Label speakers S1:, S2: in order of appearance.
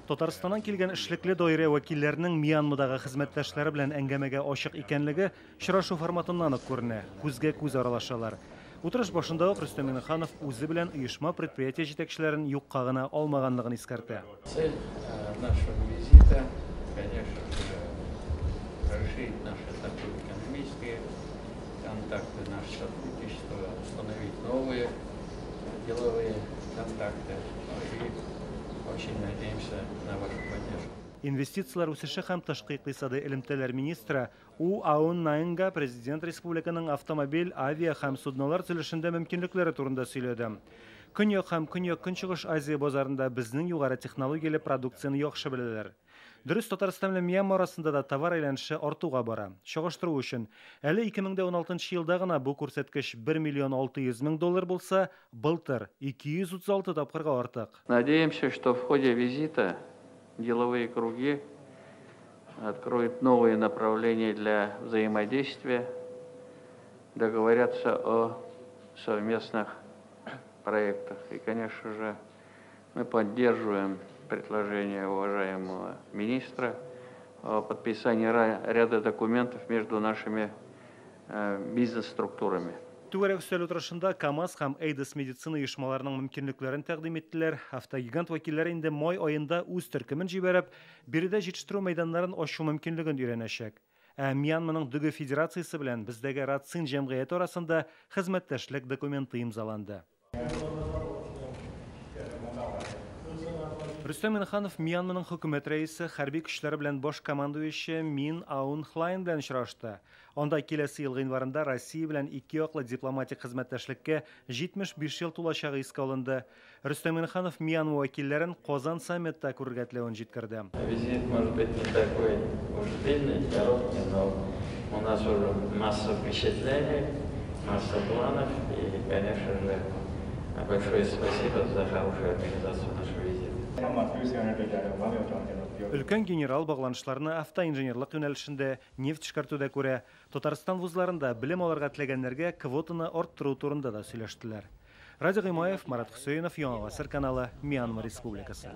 S1: Татарстаннан килгән эшлекле даирә вәкилләренең Мьянмадагы хезмәттәшләре белән әңгәмәгә ачык икәнлеге очрашу форматыннан ук күренә, күзгә-күз аралашалар. Утырыш башында ук Рөстәм Миңнеханов үзе белән оешма-предприятие җитәкчеләрен юкка гына алмаганлыгын искәртә.
S2: Цель нашего визита, конечно же, расширить наши торгово-экономические контакты, наше сотрудничество, установить новые деловые контакты. Ну и очень надеемся на вашу поддержку.
S1: Инвестицияләр үсеше һәм тышкы икътисадый элемтәләр министры У Аун Наинга президент республиканың автомобиль, авиа һәм суднолар төзелешендә мөмкинлекләре турында сөйләде. Көньяк һәм Көньяк-Көнчыгыш Азия базарында безнең югары технологияле продукцияне яхшы беләләр. Дөрес, Татарстан белән Мьянма арасында да товар әйләнеше артуга бара. Чагыштыру өчен, әле 2016 елда гына бу күрсәткеч 1 миллион 600 мең доллар булса, былтыр 236 тапкырга артык.
S2: Надеемся, что в ходе визита деловые круги откроют новые направления для взаимодействия, договорятся о совместных проектах. И, конечно же, мы поддерживаем предложение уважаемого министра о подписании ряда документов между нашими бизнес-структурами.
S1: Түгәрәк өстәл утырышында КАМАЗ һәм Эйдос медицина оешмаларының мөмкинлекләрен тәкъдим иттеләр. Автогигант вәкилләре инде май аенда үз төркемен җибәреп, биредә җитештерү мәйданнарын ачу мөмкинлеген өйрәнәчәк. Ә Мьянманың дөге федерациясе белән бездәге Рацин җәмгыяте арасында хезмәттәшлек документы имзаланды. Рөстәм Миңнеханов Мьянманың хөкүмәт рәисе, хәрби көчләре белән баш командующий Мин Аун Хлайн белән очрашты. Анда киләсе ел гыйнварында Россия белән ике яклы дипломатик хезмәттәшлеккә 75 ел тулачагы искә алынды. Рөстәм Миңнеханов Мьянма вәкилләрен Казан саммитта күрергә теләвен җиткерде.
S2: Визит может быть не такой уж длинный, короткий, но у нас уже масса впечатлений, масса планов и, конечно же, большое спасибо за хорошую организацию нашего визита.
S1: Өлкән генерал багланышларны автоинженерлык юнәлешендә, нефть эшкәртүдә күрә. Татарстан вузларында белем алырга теләгәннәргә квотаны арттыру турында да сөйләштеләр. Радик Гыймаев, Марат Хөсәенов, Яңа Гасыр каналы, Мьянма Республикасы.